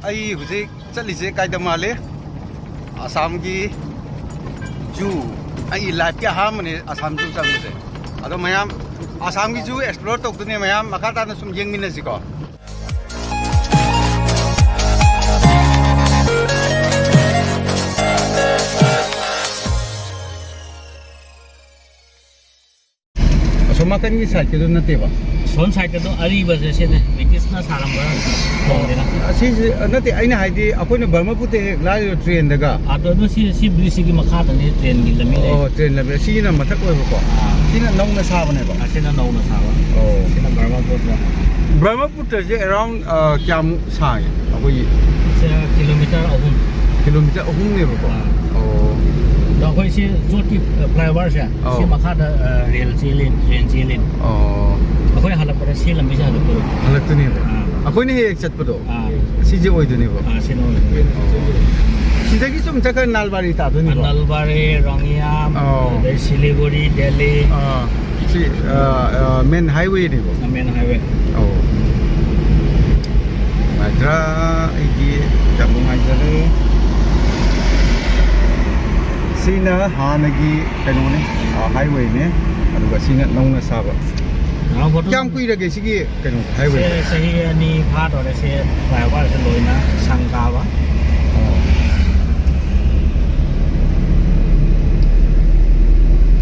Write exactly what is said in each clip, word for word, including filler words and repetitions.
ꯑꯩ ꯍꯧꯖꯤꯛ ꯆꯠꯂꯤꯁꯦ ꯀꯥꯏꯗ ꯃꯥꯜꯂꯤ? ꯑꯁꯥꯝꯒꯤ ꯖꯨ꯫ ꯑꯩꯒꯤ ꯂꯥꯏꯐꯀꯤ ꯑꯍꯥꯟꯕꯅꯦ ꯑꯁꯥꯝ ꯖꯨ ꯆꯪꯕꯁꯦ꯫ ꯑꯗꯣ ꯃꯌꯥꯝ ꯑꯁꯥꯝꯒꯤ ꯖꯨ ꯑꯦꯛꯁꯄ꯭ꯂꯣꯔ ꯇꯧꯗꯣꯏꯅꯦ ꯃꯌꯥꯝ꯫ ꯃꯈꯥ ꯇꯥꯅ ꯁꯨꯝ ꯌꯦꯡꯃꯤꯟꯅꯁꯤꯀꯣ꯫ ꯑꯁꯣꯝ ꯅꯥꯀꯟꯒꯤ ꯁꯥꯏꯠꯀꯤꯗꯨ ꯅꯠꯇꯦꯕ? ꯁꯣꯝ ꯁꯥꯏꯠꯀꯤꯗꯣ ꯑꯔꯤꯕꯁꯦ ꯁꯤꯅꯦ, ꯕ꯭ꯔꯤꯇꯤꯁꯅ ꯁꯥꯔꯝꯕ ꯊꯣꯡꯅꯤꯅ꯫ ꯑꯁꯤꯁꯦ ꯅꯠꯇꯦ, ꯑꯩꯅ ꯍꯥꯏꯗꯤ ꯑꯩꯈꯣꯏꯅ ꯕ꯭ꯔꯍꯃꯄꯨꯔꯗ ꯍꯦꯛ ꯂꯥꯛꯏꯕ ꯇ꯭ꯔꯦꯟꯗꯒ꯫ ꯑꯗꯣ, ꯑꯗꯣ ꯁꯤ, ꯁꯤ ꯕ꯭ꯔꯤꯖꯁꯤꯒꯤ ꯃꯈꯥꯗꯅꯤ ꯇ꯭ꯔꯦꯟꯒꯤ ꯂꯝꯕꯤ ꯂꯩ꯫ ꯑꯣ, ꯇ꯭ꯔꯦꯟ ꯂꯝꯕꯤ꯫ ꯁꯤꯒꯤꯅ ꯃꯊꯛ ꯑꯣꯏꯕꯀꯣ? ꯑꯥ꯫ ꯁꯤꯅ ꯅꯧꯅ ꯁꯥꯕꯅꯦꯕ? ꯑꯁꯤꯅ ꯅꯧꯅ ꯁꯥꯕ꯫ ꯑꯣ꯫ ꯁꯤꯅ ꯕ꯭ꯔꯍꯃꯄꯨꯔꯗ꯫ ꯕ꯭ꯔꯍꯃꯄꯨꯔꯗꯁꯦ around, ꯑ, ꯀꯌꯥꯃꯨꯛ ꯁꯥꯡꯉꯦ ꯑꯩꯈꯣꯏꯒꯤ? ꯁꯦ ꯀꯤꯂꯣꯃꯤꯇꯔ ꯑꯍꯨꯝ꯫ ꯀꯤꯂꯣꯃꯤꯇꯔ ꯑꯍꯨꯝꯅꯦꯕꯀꯣ? ꯑꯥ꯫ ꯑꯣ꯫ ꯑꯗꯣ ꯑꯩꯈꯣꯏ ꯁꯤ ꯖꯣꯠꯀꯤ, ꯑ, flyoverꯁꯦ, ꯑꯧ꯫ ꯁꯤ ꯃꯈꯥꯗ, ꯑ, ꯔꯦꯜ ꯆꯦꯜꯂꯤ, ꯇ꯭ꯔꯦꯟ ꯆꯦꯜꯂꯤ꯫ ꯑꯣ꯫ ꯑꯩꯈꯣꯏ ꯍꯜꯂꯛꯄꯗ ꯁꯤ ꯂꯝꯕꯤꯁꯦ ꯍꯜꯂꯛꯇꯣꯏꯕ꯫ ꯍꯜꯂꯛꯇꯣꯏꯅꯦꯕ꯫ ꯑꯥ꯫ ꯑꯩꯈꯣꯏꯅ ꯍꯦꯛ ꯍꯦꯛ ꯆꯠꯄꯗꯣ, ꯑꯥ꯫ ꯁꯤꯁꯦ ꯑꯣꯏꯗꯣꯏꯅꯦꯕ꯫ ꯑꯥ, ꯁꯤꯅ ꯑꯣꯏꯗꯣꯏꯅꯦ꯫ ꯑꯣ꯫ ꯁꯤꯗꯒꯤ ꯁꯨꯝ ꯆꯠꯈ꯭ꯔ ꯅꯥꯜꯕꯥꯔꯤ ꯇꯥꯗꯣꯏꯅꯤꯀꯣ? ꯅꯥꯜꯕꯥꯔꯤ, ꯔꯣꯡꯌꯥꯝ, ꯑꯧ꯫ ꯑꯗꯩ ꯁꯤꯂꯤꯒꯨꯔꯤ, ꯗꯦꯜꯂꯤ꯫ ꯑꯥ꯫ ꯁꯤ, ꯑ, ꯑ, main highwayꯅꯦꯕ꯫ ꯑ, main highway꯫ ꯑꯧ꯫ ꯅꯨꯡꯉꯥꯏꯇ꯭ꯔꯥ? ꯑꯩꯗꯤ ꯌꯥꯝ ꯅꯨꯡꯉꯥꯏꯖꯔꯦ꯫ ꯁꯤꯅ ꯍꯥꯟꯅꯒꯤ ꯀꯩꯅꯣꯅꯦ, ꯑ, highwayꯅꯦ꯫ ꯑꯗꯨꯒ ꯁꯤꯅ ꯅꯧꯅ ꯁꯥꯕ꯫ ꯉꯔꯥꯡ photo ꯀꯌꯥꯝ ꯀꯨꯏꯔꯒꯦ ꯁꯤꯒꯤ ꯀꯩꯅꯣ highway? ꯁꯦ ꯆꯍꯤ ꯑꯅꯤ ꯐꯥꯗꯣꯔꯦ꯫ ꯁꯦ flyoverꯁꯦ ꯂꯣꯏꯅ ꯁꯪ ꯀꯥꯕ꯫ ꯑꯣ꯫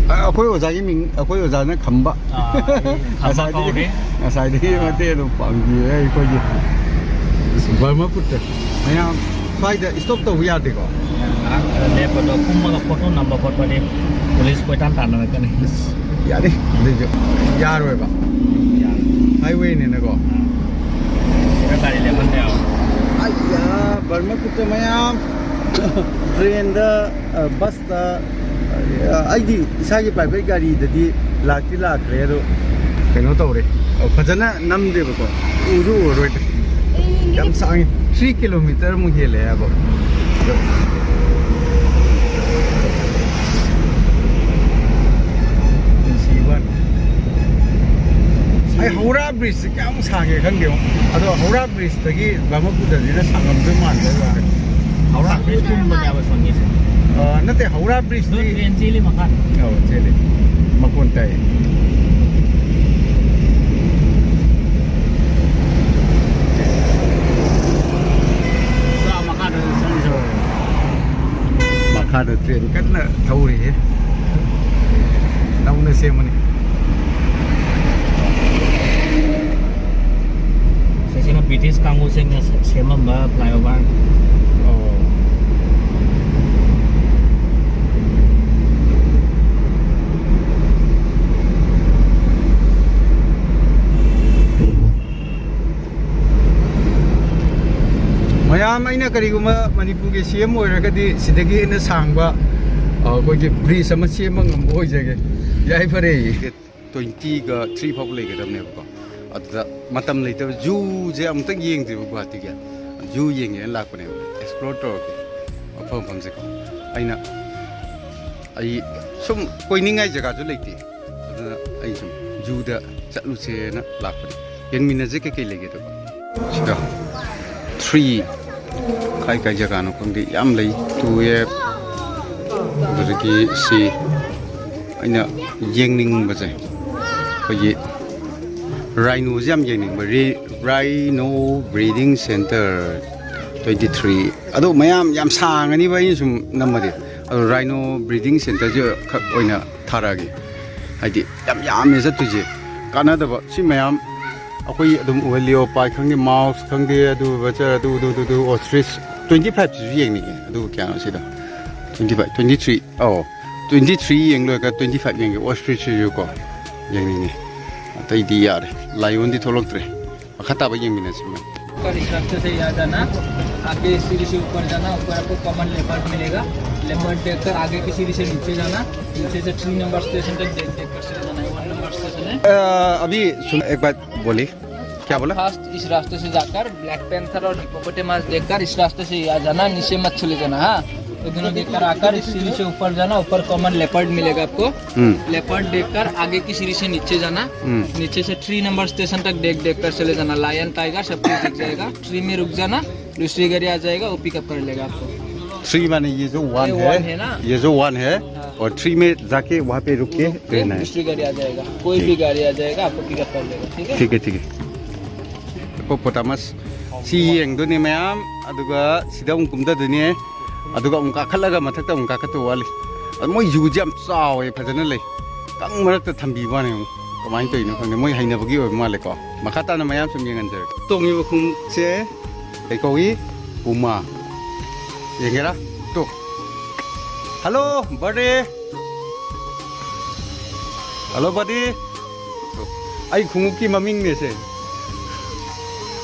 ꯑ-, ꯑꯩꯈꯣꯏ ꯑꯣꯖꯥꯒꯤ ꯃꯤꯡ, ꯑꯩꯈꯣꯏ ꯑꯣꯖꯥꯅ ꯈꯝꯕ꯫ ꯑꯥ, ꯑꯩ ꯈꯝꯕ ꯉꯁꯥꯏꯗꯒꯤ, ꯀꯧꯔꯦ꯫ ꯉꯁꯥꯏꯗꯒꯤ ꯑꯥ꯫ ꯃꯇꯦꯡ ꯑꯗꯨꯝ ꯄꯥꯡꯕꯤꯔꯦ ꯑꯩꯈꯣꯏꯒꯤ ꯕ꯭ꯔꯍꯃꯄꯨꯔꯗ꯫ ꯃꯌꯥꯝ ꯁ꯭ꯋꯥꯏꯗ stop ꯇꯧꯕ ꯌꯥꯗꯦꯀꯣ? ꯉꯥꯏꯍꯥꯛ ꯂꯦꯞꯄꯗꯣ, ꯀꯨꯝꯃꯒ photo ꯅꯝꯕ ꯈꯣꯠꯄꯗꯤ ꯄꯨꯂꯤꯁ ꯀꯣꯏꯇꯥꯟ ꯇꯥꯟꯅꯔꯛꯀꯅꯤ꯫ ꯑꯁ, ꯌꯥꯅꯤ꯫ ꯑꯗꯨꯏꯁꯨ ꯌꯥꯔꯣꯏꯕ꯫ ꯌꯥꯔꯣꯏ꯫ Highwayꯅꯤꯅꯀꯣ꯫ ꯑꯥ꯫ ꯁꯤꯗ ꯒꯥꯔꯤ ꯂꯦꯞꯍꯟꯕ ꯌꯥꯔꯣꯏ꯫ ꯑꯩꯌꯥ, ꯕ꯭ꯔꯍꯃꯄꯨꯔꯗ ꯃꯌꯥꯝ ꯇ꯭ꯔꯦꯟꯗ, ꯑ, ꯕꯁ ꯑ, ꯑꯩꯗꯤ ꯏꯁꯥꯒꯤ private ꯒꯥꯔꯤꯗꯗꯤ ꯂꯥꯛꯇꯤ ꯂꯥꯛꯈ꯭ꯔꯦ, ꯑꯗꯣ ꯀꯩꯅꯣ ꯇꯧꯔꯦ, ꯑ, ꯐꯖꯅ ꯅꯝꯗꯦꯕꯀꯣ, ꯎꯁꯨ ꯎꯔꯔꯣꯏꯗ꯭ꯔꯦ꯫ ꯌꯥꯝ ꯁꯥꯡꯉꯤ, three kilometre ꯃꯨꯛ ꯍꯦꯜꯂꯦ ꯍꯥꯏꯕ꯫ ꯑꯗꯣ ꯅꯨꯡꯁꯤꯕ ꯋꯥꯅꯤ꯫ ꯑꯩ ꯍꯧꯔꯥ ꯕ꯭ꯔꯤꯖꯁꯦ ꯀꯌꯥꯃꯨꯛ ꯁꯥꯡꯒꯦ ꯈꯪꯗꯦꯉꯣ꯫ ꯑꯗꯣ ꯍꯧꯔꯥ ꯕ꯭ꯔꯤꯖꯇꯒꯤ ꯕ꯭ꯔꯍ꯭ꯃꯄꯨꯇꯁꯤꯅ ꯁꯥꯡꯉꯝꯗꯣꯏ ꯃꯥꯟꯕ ꯍꯥꯏꯇꯥꯔꯦ꯫ ꯍꯧꯔꯥ ꯕ꯭ꯔꯤꯖ ꯀꯨꯝꯕꯅꯦꯕ ꯁꯣꯝꯒꯤꯁꯦ꯫ ꯑ, ꯅꯠꯇꯦ, ꯍꯧꯔꯥ ꯑꯗꯣ ꯕ꯭ꯔꯤꯖꯇꯤ ꯇ꯭ꯔꯦꯟ ꯆꯦꯜꯂꯤ ꯃꯈꯥꯗ꯫ ꯑꯧ, ꯆꯦꯜꯂꯤ꯫ ꯃꯈꯣꯟ ꯇꯥꯏ꯫ ꯄꯨꯔꯥ ꯃꯈꯥꯗ ꯆꯪꯈ꯭ꯔꯕ꯫ ꯃꯈꯥꯗ ꯇ꯭ꯔꯦꯟ ꯀꯟꯅ ꯊꯧꯔꯤꯌꯦ꯫ ꯅꯧꯅ ꯁꯦꯝꯕꯅꯤ꯫ ꯁꯤꯁꯤꯅ ꯕ꯭ꯔꯤꯇꯤꯁ ꯀꯥꯡꯕꯨꯁꯤꯡꯅ ꯁꯦꯝꯃꯝꯕ ꯐ꯭ꯂꯥꯏꯑꯣꯚꯔ꯫ ꯑꯣ꯫ ꯃꯌꯥꯝ, ꯑꯩꯅ ꯀꯔꯤꯒꯨꯝꯕ ꯃꯅꯤꯄꯨꯔꯒꯤ ꯁꯤ ꯑꯦꯝ ꯑꯣꯏꯔꯒꯗꯤ ꯁꯤꯗꯒꯤ ꯍꯦꯟꯅ ꯁꯥꯡꯕ, ꯑ, ꯑꯩꯈꯣꯏꯒꯤ ꯕ꯭ꯔꯤꯖ ꯑꯃ ꯁꯦꯝꯕ ꯉꯝꯕ ꯑꯣꯏꯖꯒꯦ꯫ ꯌꯥꯏꯐꯔꯦ꯫ ꯇ꯭ꯋꯦꯟꯇꯤꯒ ꯊ꯭ꯔꯤ ꯐꯥꯎꯕ ꯂꯩꯒꯗꯕꯅꯦꯕꯀꯣ꯫ ꯑꯗꯨꯗ ꯃꯇꯝ ꯂꯩꯇꯕ, ꯖꯨꯁꯦ ꯑꯃꯨꯛꯇꯪ ꯌꯦꯡꯗ꯭ꯔꯤꯕ ꯒꯨꯍꯥꯇꯤꯒꯤ꯫ ꯖꯨ ꯌꯦꯡꯒꯦꯅ ꯂꯥꯛꯄꯅꯦꯕ, ꯑꯦꯛꯁꯄ꯭ꯂꯣꯔ ꯇꯧꯔꯒꯦ ꯃꯐꯝ ꯃꯐꯝꯁꯦꯀꯣ꯫ ꯑꯩꯅ, ꯑꯩ ꯁꯨꯝ ꯀꯣꯏꯅꯤꯡꯉꯥꯏ ꯖꯒꯥꯁꯨ ꯂꯩꯇꯦ, ꯑꯗꯨꯅ ꯑꯩ ꯁꯨꯝ ꯖꯨꯗ ꯆꯠꯂꯨꯁꯦꯅ ꯂꯥꯛꯄꯅꯦ꯫ ꯌꯦꯡꯃꯤꯟꯅꯁꯦ ꯀꯩꯀꯩ ꯂꯩꯒꯦꯗꯀꯣ꯫ ꯁꯤꯗ ꯊ꯭ꯔꯤ ꯀꯥꯏ ꯀꯥꯏ ꯖꯒꯥꯅꯣ ꯈꯪꯗꯦ, ꯌꯥꯝ ꯂꯩ꯫ ꯇꯨ ꯑꯦꯐ, ꯑꯗꯨꯗꯒꯤ ꯁꯤ ꯑꯩꯅ ꯌꯦꯡꯅꯤꯡꯕꯁꯦ, ꯑꯩꯈꯣꯏꯒꯤ ꯔꯥꯏꯅꯣꯁꯦ ꯌꯥꯝ ꯌꯦꯡꯅꯤꯡꯕ꯫ ꯔꯤ-, ꯔꯥꯏꯅꯣ ꯕ꯭ꯔꯤꯗꯤꯡ ꯁꯦꯟꯇꯔ ꯇ꯭ꯋꯦꯟꯇꯤ ꯊ꯭ꯔꯤ꯫ ꯑꯗꯣ ꯃꯌꯥꯝ ꯌꯥꯝ ꯁꯥꯡꯉꯅꯤꯕ ꯑꯩꯅ ꯁꯨꯝ ꯅꯝꯃꯗꯤ꯫ ꯑꯗꯣ ꯔꯥꯏꯅꯣ ꯕ꯭ꯔꯤꯗꯤꯡ ꯁꯦꯟꯇꯔꯁꯦ ꯈꯛ ꯑꯣꯏꯅ ꯊꯥꯔꯛꯑꯒꯦ꯫ ꯍꯥꯏꯗꯤ ꯌꯥꯝ ꯌꯥꯝꯃꯦ ꯆꯠꯇꯣꯏꯁꯦ꯫ ꯀꯥꯟꯅꯗꯕ ꯁꯤ ꯃꯌꯥꯝ ꯑꯩꯈꯣꯏ ꯑꯗꯨꯝ ꯎꯍꯜꯂꯤꯑꯣ, ꯄꯥꯏ ꯈꯪꯗꯦ, ꯃꯥꯎꯁ ꯈꯪꯗꯦ, ꯑꯗꯨ ꯕꯆꯔ, ꯑꯗꯨ, ꯑꯗꯨ, ꯑꯗꯨ, ꯑꯗꯨ, ꯑꯣꯁꯇ꯭ꯔꯤꯁ ꯇ꯭ꯋꯦꯟꯇꯤ ꯐꯥꯏꯚꯁꯤꯁꯨ ꯌꯦꯡꯅꯤꯡꯉꯦ꯫ ꯑꯗꯨ ꯀꯌꯥꯅꯣ ꯁꯤꯗ? ꯇ꯭ꯋꯦꯟꯇꯤ ꯐꯥꯏꯚ, ꯇ꯭ꯋꯦꯟꯇꯤ ꯊ꯭ꯔꯤ, ꯑꯧ, ꯇ꯭ꯋꯦꯟꯇꯤ ꯊ꯭ꯔꯤ ꯌꯦꯡ ꯂꯣꯏꯔꯒ ꯇ꯭ꯋꯦꯟꯇꯤ ꯐꯥꯏꯚ ꯌꯦꯡꯒꯦ꯫ ꯑꯣꯁꯇ꯭ꯔꯤꯁꯁꯤꯁꯨ ꯀꯣ ꯌꯦꯡꯅꯤꯡꯉꯦ꯫ ꯑꯇꯩꯗꯤ ꯌꯥꯔꯦ, ꯂꯥꯏꯑꯣꯟꯗꯤ ꯊꯣꯛꯂꯛꯇ꯭ꯔꯦ꯫ ꯃꯈꯥ ꯇꯥꯕ ꯌꯦꯡꯃꯤꯟꯅꯁꯤ ꯃꯌꯥꯝ꯫ ऊपर इस रास्ते से यहाँ जाना, आगे सीढ़ी से ऊपर जाना, ऊपर आपको कॉमन लेपर्ड मिलेगा। लेपर्ड देखकर आगे की सीढ़ी से नीचे जाना, नीचे से थ्री नंबर स्टेशन तक देख देख कर चले जाना है। वन नंबर स्टेशन है। अ, अभी सुन, एक बात बोली, क्या बोला? फर्स्ट इस रास्ते से जाकर ब्लैक पैंथर और हिपोपोटेमस देखकर इस रास्ते से यहाँ जाना, नीचे मत चले जाना। हाँ, दोनों देखकर आकर इस सीढ़ी से ऊपर जाना, ऊपर कॉमन लेपर्ड मिलेगा आपको। लेपर्ड देखकर आगे की सीढ़ी से नीचे जाना। नीचे से थ्री नंबर स्टेशन तक देख देख कर चले जाना। लायन, टाइगर सब कुछ दिख जाएगा। थ्री में रुक जाना, दूसरी गाड़ी आ जाएगा, वो पिकअप कर लेगा आपको। थ्री माने ये जो वन ये है, वन है ना? ये जो वन है, हाँ। और थ्री में जाके वहाँ पे रुक के रहना है। दूसरी गाड़ी आ जाएगा, कोई भी गाड़ी आ जाएगा, आपको पिकअप कर लेगा, ठीक है? ठीक है, ठीक है। Hippopotamus ꯁꯤ ꯌꯦꯡꯗꯣꯏꯅꯦ ꯃꯌꯥꯝ, ꯑꯗꯨꯒ ꯁꯤꯗ ꯑꯃꯨꯛ ꯀꯨꯝꯊꯗꯣꯏꯅꯦ, ꯑꯗꯨꯒ ꯑꯃꯨꯛ ꯀꯥꯈꯠꯂꯒ ꯃꯊꯛꯇ ꯑꯃꯨꯛ ꯀꯥꯈꯠꯇꯧ ꯋꯥꯠꯂꯤ꯫ ꯑꯗꯨ ꯃꯣꯏ ꯖꯨꯁꯦ ꯌꯥꯝ ꯆꯥꯎꯋꯦ, ꯐꯖꯅ ꯂꯩ꯫ ꯀꯪ ꯃꯔꯛꯇ ꯊꯝꯕꯤꯕ ꯋꯥꯅꯤ꯫ ꯑꯃꯨꯛ ꯀꯃꯥꯏꯅ ꯇꯧꯔꯤꯅꯣ ꯈꯪꯗꯦ, ꯃꯣꯏ ꯍꯩꯅꯕꯒꯤ ꯑꯣꯏꯕ ꯃꯥꯜꯂꯦꯀꯣ꯫ ꯃꯈꯥ ꯇꯥꯅ ꯃꯌꯥꯝ ꯁꯨꯝ ꯌꯦꯡꯍꯟꯖꯔꯒꯦ꯫ ꯇꯣꯡꯉꯤꯕ ꯈꯣꯡꯎꯞꯁꯦ ꯀꯩ ꯀꯧꯏ? ꯄꯨꯃꯥ꯫ ꯌꯦꯡꯒꯦꯔꯥ? ꯇꯣ꯫ ꯍꯜꯂꯣ ꯕꯥꯔꯗꯦ꯫ ꯍꯜꯂꯣ ꯕꯥꯔꯗꯦ꯫ ꯇꯣ꯫ ꯑꯩ ꯈꯣꯡꯎꯞꯀꯤ ꯃꯃꯤꯡꯅꯦ ꯁꯦ꯫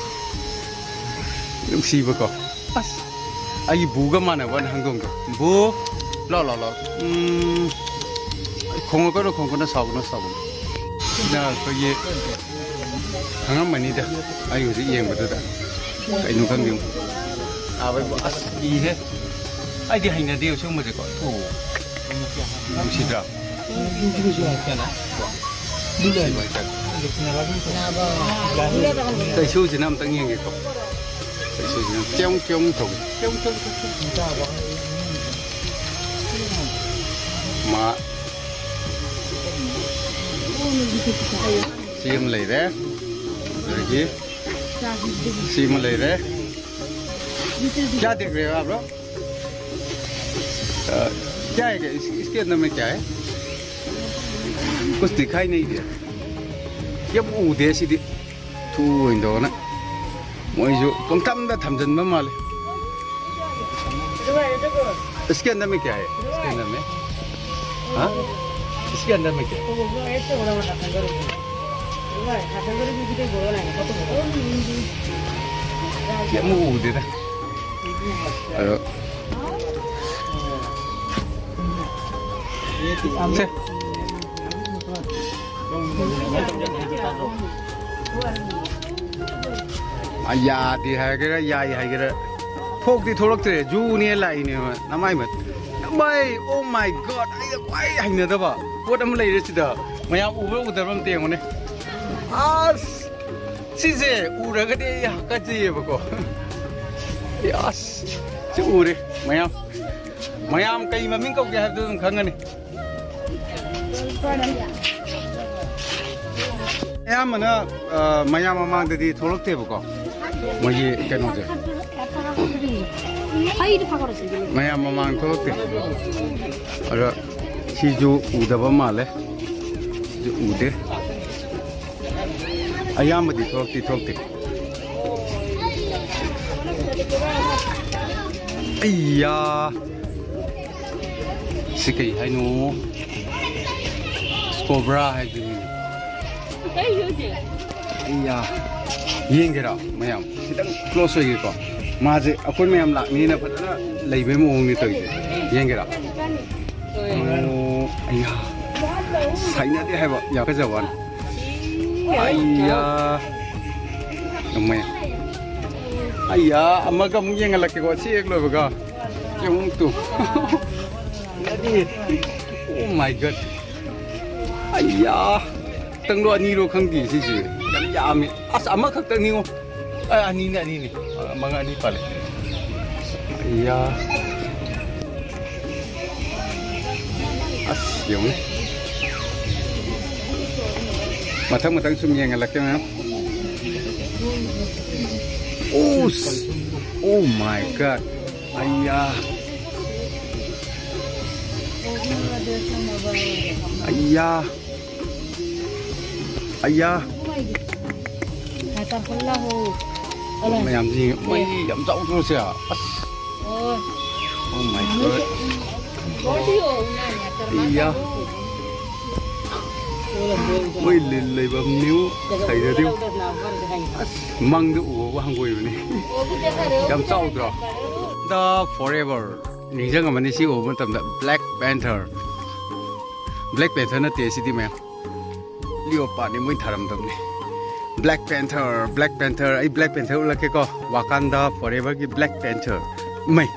ꯅꯨꯡꯁꯤꯕꯀꯣ꯫ ꯑꯁ꯫ ꯑꯩꯒꯤ ꯕꯨꯒ ꯃꯥꯟꯅꯕ ꯋꯥꯅꯤ ꯍꯪꯗꯣꯡꯗꯣ꯫ ꯕꯨ꯫ ꯂꯥꯎ, ꯂꯥꯎ, ꯂꯥꯎ꯫ ꯎꯝ꯫ ꯈꯣꯡꯉꯛꯀꯅꯨ, ꯈꯣꯡꯉꯛꯀꯅꯨ, ꯁꯥꯎꯒꯅꯨ, ꯁꯥꯎꯒꯅꯨ꯫ ꯁꯤꯅ ꯑꯩꯈꯣꯏꯒꯤ ꯈꯪꯉꯝꯃꯅꯤꯗ, ꯑꯩ ꯍꯧꯖꯤꯛ ꯌꯦꯡꯕꯗꯨꯗ꯫ ꯀꯩꯅꯣ ꯈꯪꯗꯦ꯫ ꯑꯥꯕꯩꯕꯨ ꯑꯁ ꯀꯤꯍꯦ꯫ ꯑꯩꯗꯤ ꯍꯩꯅꯗꯦ ꯁꯤꯒꯨꯝꯕꯁꯦꯀꯣ꯫ ꯊꯨ꯫ ꯅꯨꯡꯁꯤꯗ꯭ꯔꯥ? ꯀꯩꯁꯨꯁꯤꯅ ꯑꯝꯇꯪ ꯌꯦꯡꯒꯦꯀꯣ꯫ ꯀꯩꯁꯨꯁꯤꯅ ꯆꯦꯡ ꯆꯦꯡ ꯇꯧꯏ꯫ ꯃꯥ ꯁꯤ ꯑꯃ ꯂꯩꯔꯦ꯫ ꯑꯗꯒꯤ ꯁꯤ ꯑꯃ ꯂꯩꯔꯦ꯫ क्या देख रहे हो आप लोग? अ, क्या है क्या? इस, इसके अंदर में क्या है? कुछ दिखाई नहीं दिया। ꯌꯥꯝ ꯎꯗꯦ ꯁꯤꯗꯤ꯫ ꯊꯨ ꯑꯣꯏꯅ ꯇꯧꯗꯅ ꯃꯣꯏꯁꯨ ꯄꯪꯊꯝꯗ ꯊꯝꯖꯤꯟꯕ ꯃꯥꯜꯂꯦ꯫ इसके अंदर में क्या है? इसके अंदर में? हाँ? इसके अंदर में क्या है? ꯌꯥꯝ ꯎꯗꯦꯗ꯫ ꯑꯗꯣ ꯁꯦ꯫ ꯑ, ꯌꯥꯗꯦ ꯍꯥꯏꯒꯦꯔꯥ, ꯌꯥꯏ ꯍꯥꯏꯒꯦꯔꯥ, ꯊꯣꯛꯇꯤ ꯊꯣꯛꯂꯛꯇ꯭ꯔꯦ, ꯖꯨꯅꯦ ꯂꯥꯛꯏꯅꯦꯕ꯫ ꯅꯃꯥꯏ ꯃꯠ-, ꯅꯃꯥꯏ, oh my God, ꯑꯩꯅ ꯈ꯭ꯋꯥꯏ ꯍꯩꯅꯗꯕ ꯄꯣꯠ ꯑꯃ ꯂꯩꯔꯦ ꯁꯤꯗ꯫ ꯃꯌꯥꯝ ꯎꯕ꯭ꯔꯥ ꯎꯗꯕ꯭ꯔꯥ ꯑꯝꯇ ꯌꯦꯡꯉꯨꯅꯦ꯫ ꯑꯁ, ꯁꯤꯁꯦ ꯎꯔꯒꯗꯤ ꯑꯩ ꯍꯥꯀꯠꯆꯩꯌꯦꯕꯀꯣ꯫ ꯑꯁ, ꯁꯤ ꯎꯔꯦ ꯃꯌꯥꯝ꯫ ꯃꯌꯥꯝ ꯀꯩ ꯃꯃꯤꯡ ꯀꯧꯒꯦ ꯍꯥꯏꯕꯗꯣ ꯑꯗꯨꯝ ꯈꯪꯒꯅꯤ꯫ ꯑꯌꯥꯝꯕꯅ, ꯑ, ꯃꯌꯥꯝ ꯃꯃꯥꯡꯗꯗꯤ ꯊꯣꯛꯂꯛꯇꯦꯕꯀꯣ, ꯃꯣꯏꯒꯤ ꯀꯩꯅꯣꯁꯦ꯫ ꯃꯌꯥꯝ ꯃꯃꯥꯡ ꯊꯣꯛꯂꯛꯇꯦ꯫ ꯑꯗ ꯁꯤꯁꯨ ꯎꯗꯕ ꯃꯥꯜꯂꯦ꯫ ꯁꯤꯁꯨ ꯎꯗꯦ꯫ ꯑꯌꯥꯝꯕꯗꯤ ꯊꯣꯛꯂꯛꯇꯤ ꯊꯣꯛꯇꯦ꯫ ꯑꯩꯌꯥ꯫ ꯁꯤ ꯀꯩ ꯍꯥꯏꯅꯣ? ꯀꯣꯕ꯭ꯔꯥ ꯍꯥꯏꯗꯨꯅꯤ꯫ ꯑꯩꯌꯥ꯫ ꯌꯦꯡꯒꯦꯔꯣ ꯃꯌꯥꯝ? ꯈꯤꯇꯪ close ꯑꯣꯏꯒꯦꯀꯣ꯫ ꯃꯥꯁꯦ ꯑꯩꯈꯣꯏ ꯃꯌꯥꯝ ꯂꯥꯛꯅꯤꯅ ꯐꯖꯅ ꯂꯩꯕꯩ ꯃꯑꯣꯡꯅꯤ ꯇꯧꯔꯤꯁꯦ꯫ ꯌꯦꯡꯒꯦꯔꯣ? ꯑꯣ, ꯑꯩꯌꯥ꯫ ꯁꯥꯏꯅꯗꯦ ꯍꯥꯏꯕ꯫ ꯌꯥꯝ ꯐꯖꯕ ꯋꯥꯅꯤ꯫ ꯑꯩꯌꯥ꯫ ꯌꯥꯝ ꯃꯌꯥꯝ꯫ ꯑꯩꯌꯥ, ꯑꯃꯒ ꯑꯃꯨꯛ ꯌꯦꯡꯍꯜꯂꯛꯀꯦꯀꯣ꯫ ꯁꯤ ꯍꯦꯛ ꯂꯣꯏꯕꯒ꯫ ꯌꯦꯡꯉꯨ ꯇꯨ꯫ ꯅꯠꯇꯦ꯫ Oh my God꯫ ꯑꯩꯌꯥ꯫ ꯈꯛꯇꯪꯂꯣ ꯑꯅꯤꯔꯣ ꯈꯪꯗꯦ ꯁꯤꯁꯦ꯫ ꯌꯥꯝ ꯌꯥꯝꯃꯤ꯫ ꯑꯁ, ꯑꯃꯈꯛꯇꯪꯅꯤꯉꯣ꯫ ꯑ, ꯑꯅꯤꯅꯦ, ꯑꯅꯤꯅꯦ꯫ ꯑ, ꯃꯉꯥ ꯑꯅꯤ ꯄꯥꯜꯂꯦ꯫ ꯑꯩꯌꯥ꯫ ꯑꯁ, ꯌꯦꯡꯉꯨ꯫ ꯃꯊꯪ ꯃꯊꯪ ꯁꯨꯝ ꯌꯦꯡꯍꯜꯂꯛꯀꯦ, ꯃꯌꯥꯝ꯫ ꯎꯁ! Oh my God! ꯑꯩꯌꯥ! ꯑꯩꯌꯥ! ꯑꯩꯌꯥ! ꯃꯌꯥꯝꯁꯤ ꯃꯩ ꯌꯥꯝ ꯆꯥꯎꯗ꯭ꯔꯣ ꯁꯦ? ꯑꯁ! Oh my God! ꯑꯩꯌꯥ! ꯃꯣꯏ ꯂꯤꯟ ꯂꯩꯕꯝ ꯅꯤꯎ ꯁꯩꯗꯗꯤꯎ꯫ ꯑꯁ, ꯃꯪꯗ ꯎꯕꯕꯨ ꯍꯪꯒꯣꯏꯕꯅꯤ꯫ ꯌꯥꯝ ꯆꯥꯎꯗ꯭ꯔꯣ? The Forever꯫ ꯅꯤꯡꯁꯤꯡꯉꯝꯃꯅꯤ ꯁꯤ ꯎꯕ ꯃꯇꯝꯗ꯫ Black Panther꯫ Black Panther ꯅꯠꯇꯦ ꯁꯤꯗꯤ, ꯃꯌꯥꯝ꯫ Leopardꯅꯤ ꯃꯣꯏ ꯊꯥꯔꯝꯗꯕꯅꯤ꯫ Black Panther, Black Panther, ꯑꯩ Black Panther ꯎꯠꯂꯛꯀꯦꯀꯣ꯫ Wakanda Forever ꯒꯤ Black Panther꯫ ꯃꯩ꯫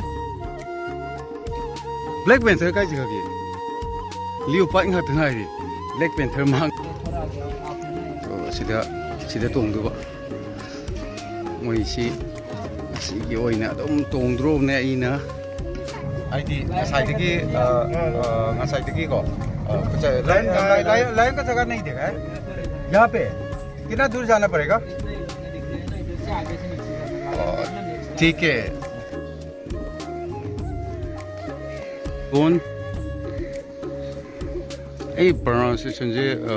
Black Panther ꯀꯥꯏ ꯆꯠꯈ꯭ꯔꯒꯦ? Leopard ꯉꯥꯛꯇ ꯉꯥꯏꯔꯤ꯫ Black Panther ꯃꯥꯡ-, ꯑꯣ, ꯁꯤꯗ, ꯁꯤꯗ ꯇꯣꯡꯗꯧꯕ꯫ ꯃꯣꯏꯁꯤ, ꯁꯤꯒꯤ ꯑꯣꯏꯅ ꯑꯗꯨꯝ ꯇꯣꯡꯗ꯭ꯔꯣꯕꯅꯦ ꯑꯩꯅ꯫ ꯍꯥꯏꯗꯤ ꯉꯁꯥꯏꯗꯒꯤ, ꯑ, ꯑ, ꯉꯁꯥꯏꯗꯒꯤꯀꯣ, ꯑ, ꯂꯥꯏꯟ, ꯂꯥꯏꯟ, ꯂꯥꯏꯟ, ꯂꯥꯏꯟ ꯀ ꯖꯒꯥ ꯅꯍꯤ ꯗꯦꯒꯥ ꯍꯥꯏ? ꯌꯍꯥ ꯄꯦ? ꯀꯤꯇꯅꯥ ꯗꯨꯔ ꯖꯥꯅꯥ ꯄꯔꯦꯒꯥ? ꯑꯣ, ꯊꯤꯛ ꯍꯦ꯫ ꯀꯣꯟ? ꯑꯩ pronunciation ꯁꯦ, ꯑ,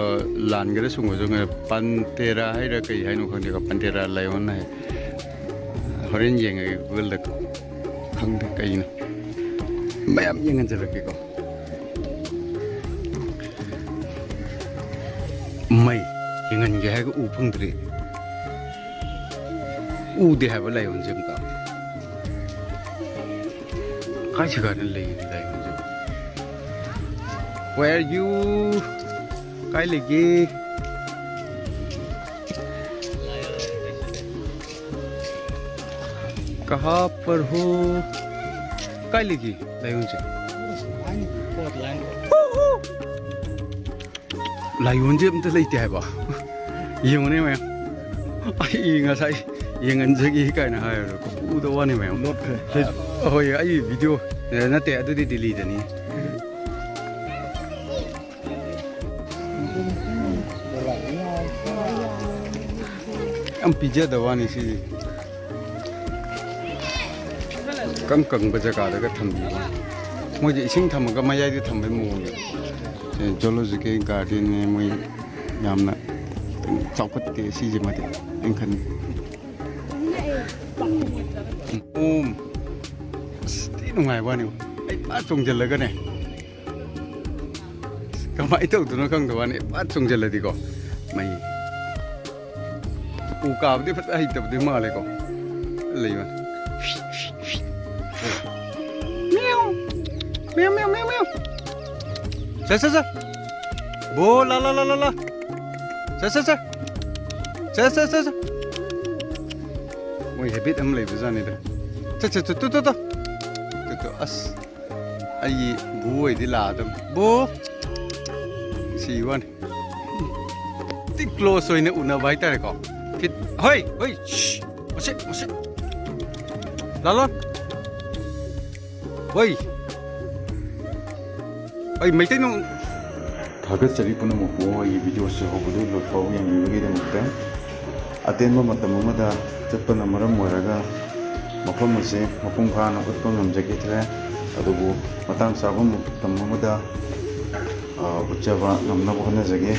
ꯂꯥꯟꯒꯦꯔꯥ ꯆꯨꯝꯒꯗ꯭ꯔꯥ ꯈꯪꯗꯦ꯫ Panthera ꯍꯥꯏꯔ ꯀꯩ ꯍꯥꯏꯅꯣ ꯈꯪꯗꯦꯀꯣ꯫ Panthera lion ꯍꯥꯏ꯫ ꯍꯣꯔꯦꯟ ꯌꯦꯡꯉꯒꯦ Google ꯗ꯫ ꯈꯪꯗꯦ ꯀꯩꯅꯣ꯫ ꯃꯌꯥꯝ ꯌꯦꯡꯍꯟꯖꯔꯛꯀꯦꯀꯣ꯫ ꯃꯩ ꯌꯦꯡꯍꯟꯒꯦ ꯍꯥꯏꯔꯒ ꯎ ꯐꯪꯗ꯭ꯔꯦ꯫ ꯎꯗꯦ ꯍꯥꯏꯕ lion ꯁꯦ ꯑꯝꯇ꯫ ꯀꯥꯏ ꯖꯒꯥꯗ ꯂꯩꯒꯦ lion say? Where are you? ꯀꯥꯏ ꯂꯩꯒꯦ? ꯀꯍꯥ ꯄꯔ ꯍꯣ? ꯀꯥꯏ ꯂꯩꯒꯦ lion ꯁꯦ? Lion ꯁꯦ ꯑꯝꯇ ꯂꯩꯇꯦ ꯍꯥꯏꯕ꯫ ꯌꯦꯡꯉꯨꯅꯦ ꯃꯌꯥꯝ꯫ ꯑꯩ ꯉꯁꯥꯏ ꯌꯦꯡꯍꯟꯖꯒꯦ ꯀꯥꯏꯅ ꯍꯥꯏꯔꯒ ꯎꯗ ꯋꯥꯅꯤ ꯃꯌꯥꯝ꯫ ꯂꯣꯠꯈ꯭ꯔꯦ꯫ ꯍꯣꯏ, ꯑꯩ video ꯅꯠꯇꯦ, ꯑꯗꯨꯗꯤ Delhi ꯗꯅꯤ꯫ ꯌꯥꯝ ꯄꯤꯖꯗꯕ ꯋꯥꯅꯤ ꯁꯤꯗꯤ꯫ ꯀꯪ ꯀꯪꯕ ꯖꯒꯥꯗꯒ ꯊꯝꯕꯤꯕ꯫ ꯃꯣꯏꯁꯦ ꯏꯁꯤꯡ ꯊꯝꯃꯒ ꯃꯌꯥꯏꯗ ꯊꯝꯕꯩ ꯃꯑꯣꯡꯅꯦ꯫ ꯁꯦ zoological garden ꯅꯦ, ꯃꯣꯏ ꯌꯥꯝꯅ ꯆꯥꯎꯈꯠꯇꯦ ꯁꯤꯁꯤꯃꯗꯤ ꯑꯩꯅ ꯈꯟꯕ꯫ ꯑꯣ, ꯑꯁ, ꯊꯤ ꯅꯨꯡꯉꯥꯏꯕ ꯋꯥꯅꯤ꯫ ꯑꯩ ꯐꯖ ꯆꯣꯡꯁꯤꯜꯂꯒꯅꯦ꯫ ꯀꯃꯥꯏꯅ ꯇꯧꯗꯣꯏꯅꯣ ꯈꯪꯗꯕ ꯋꯥꯅꯤ, ꯄꯠ ꯆꯣꯡꯁꯤꯜꯂꯗꯤꯀꯣ꯫ ꯃꯩ꯫ ꯎ ꯀꯥꯕꯗꯤ ꯐꯖ ꯍꯩꯇꯕꯗꯤ ꯃꯥꯜꯂꯦꯀꯣ꯫ ꯂꯩꯕ꯫ ꯃꯤꯌꯥꯎ꯫ ꯃꯤꯌꯥꯎ, ꯃꯤꯌꯥꯎ, ꯃꯤꯌꯥꯎ, ꯃꯤꯌꯥꯎ꯫ ꯁꯦ, ꯁꯦ, ꯁꯦ꯫ ꯕꯣ, ꯂꯥ, ꯂꯥ, ꯂꯥ, ꯂꯥ, ꯂꯥ꯫ ꯁꯦ, ꯁꯦ, ꯁꯦ꯫ ꯆꯠ ꯆꯠ ꯆꯠ ꯆꯠ꯫ ꯃꯣꯏ ꯍꯦꯕꯤꯠ ꯑꯃ ꯂꯩꯕꯖꯥꯠꯅꯤꯗ꯫ ꯆꯠ ꯆꯠ ꯆꯠ two two two. Two two ꯑꯁ꯫ ꯑꯩꯒꯤ ꯕꯨ ꯑꯣꯏꯗꯤ ꯂꯥꯛꯑꯗꯝ꯫ ꯕꯨ꯫ ꯁꯤ ꯋꯥꯅꯤ꯫ ꯇꯤ ꯀ꯭ꯂꯣꯁ ꯑꯣꯏꯅ ꯎꯅꯕ ꯍꯥꯏꯇꯥꯔꯦꯀꯣ꯫ ꯐꯤꯠ ꯍꯣꯏ ꯍꯣꯏ꯫ ꯁꯤ꯫ ꯃꯁꯤ ꯃꯁꯤ꯫ ꯂꯥꯂꯣ꯫ ꯍꯣꯏ꯫ ꯑꯩ ꯃꯩꯇꯩ ꯅꯨꯡ ꯊꯥꯒꯠꯆꯔꯤ ꯄꯨꯝꯅꯃꯛꯄꯨ ꯑꯩꯒꯤ ꯚꯤꯗꯤꯑꯣꯁꯤ ꯍꯧꯕꯗꯒꯤ ꯂꯣꯏ ꯐꯥꯎꯕ ꯌꯦꯡꯕꯤꯕꯒꯤꯗꯃꯛꯇ꯫ ꯑꯇꯦꯟꯕ ꯃꯇꯝ ꯑꯃꯗ ꯆꯠꯄꯅ ꯃꯔꯝ ꯑꯣꯏꯔꯒ ꯃꯐꯝ ꯑꯁꯤ ꯃꯄꯨꯡ ꯐꯥꯅ ꯎꯠꯄ ꯉꯝꯖꯈꯤꯗ꯭ꯔꯦ꯫ ꯑꯗꯨꯕꯨ ꯃꯇꯥꯡ ꯆꯥꯕ ꯃꯇꯝ ꯑꯃꯗ, ꯑ, ꯎꯠꯆꯕ ꯉꯝꯅꯕ ꯍꯣꯠꯅꯖꯒꯦ꯫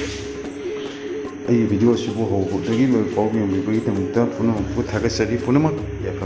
ꯑꯩꯒꯤ ꯚꯤꯗꯤꯑꯣ ꯑꯁꯤꯕꯨ ꯍꯧꯕꯗꯒꯤ ꯂꯣꯏꯕ ꯐꯥꯎꯕ ꯌꯦꯡꯕꯤꯕꯒꯤꯗꯃꯛꯇ ꯄꯨꯝꯅꯃꯛꯄꯨ ꯊꯥꯒꯠꯆꯔꯤ꯫ ꯄꯨꯝꯅꯃꯛ ꯌꯥꯏꯐ